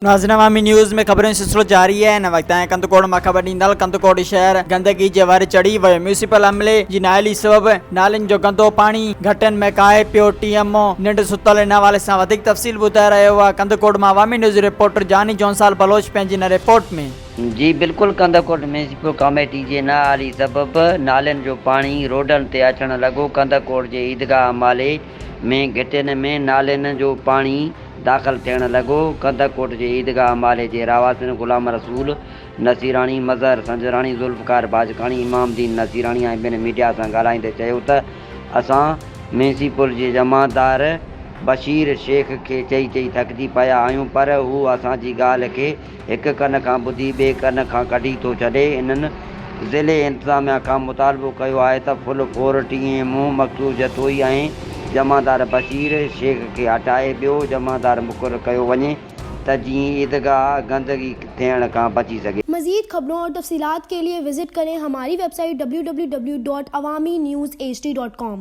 ناظرين عوامي نيوز ۾ خبرن جو سلسلو جاري آهي هن وقت تائين ڪنڌڪوٽ مان خبر ڏيندڙ ڪنڌڪوٽ شهر گندگي جي ور چڙهي ويو ميونسپل عملي جي نااهلي سبب نالين جو گندو پاڻي گهٽين ۾ ڪاهي پيو ٽي ايم او ننڊ ستل ان حوالي سان وڌيڪ تفصيل ٻڌائي رهيو آهي ڪنڌڪوٽ مان عوامي نيوز رپورٽر جاني جونسال بلوچ پنهنجي هن رپورٽ ۾. جي بلڪل ڪنڌڪوٽ ميونسپل ڪاميٽي جي نااهلي سبب نالين جو پاڻي روڊن تي اچڻ لڳو ڪنڌڪوٽ جي عيدگاهه مالي ۾ گهٽين ۾ نالين جو پاڻي داخل ٿيڻ لڳو. ڪنڌڪوٽ جي عيدگاهه مالهي جي رهواسين غلام رسول نصيراڻي، مظهر سنجراڻي، ذوالفقار باجڪاڻي، امام دين نصيراڻي ۽ ٻين ميڊيا سان ڳالهائيندي چيو ته اسان ميونسپل جي جمعدار بشير شيخ کي چئي چئي ٿڪجي پيا آهيون پر هو اسان جي ڳالهه کي هڪ ڪن کان ٻڌي ٻئي ڪن کان ڪڍي ٿو ڇڏي. انهن ضلعي انتظاميا کان مطالبو ڪيو آهي ته ڦل ڦور ٽي ايم او مقصود جتوئي ۽ جمعدار بشير شيخ کي هٽائي ٻيو جمعدار مقرر ڪيو وڃي ته جيئن عيدگاهه گندگي ٿيڻ کان بچي سگهي. مزيد خبرون اور تفصيلات کے لئے وزٽ کریں ھماري web site www.awamiNewsHD.com.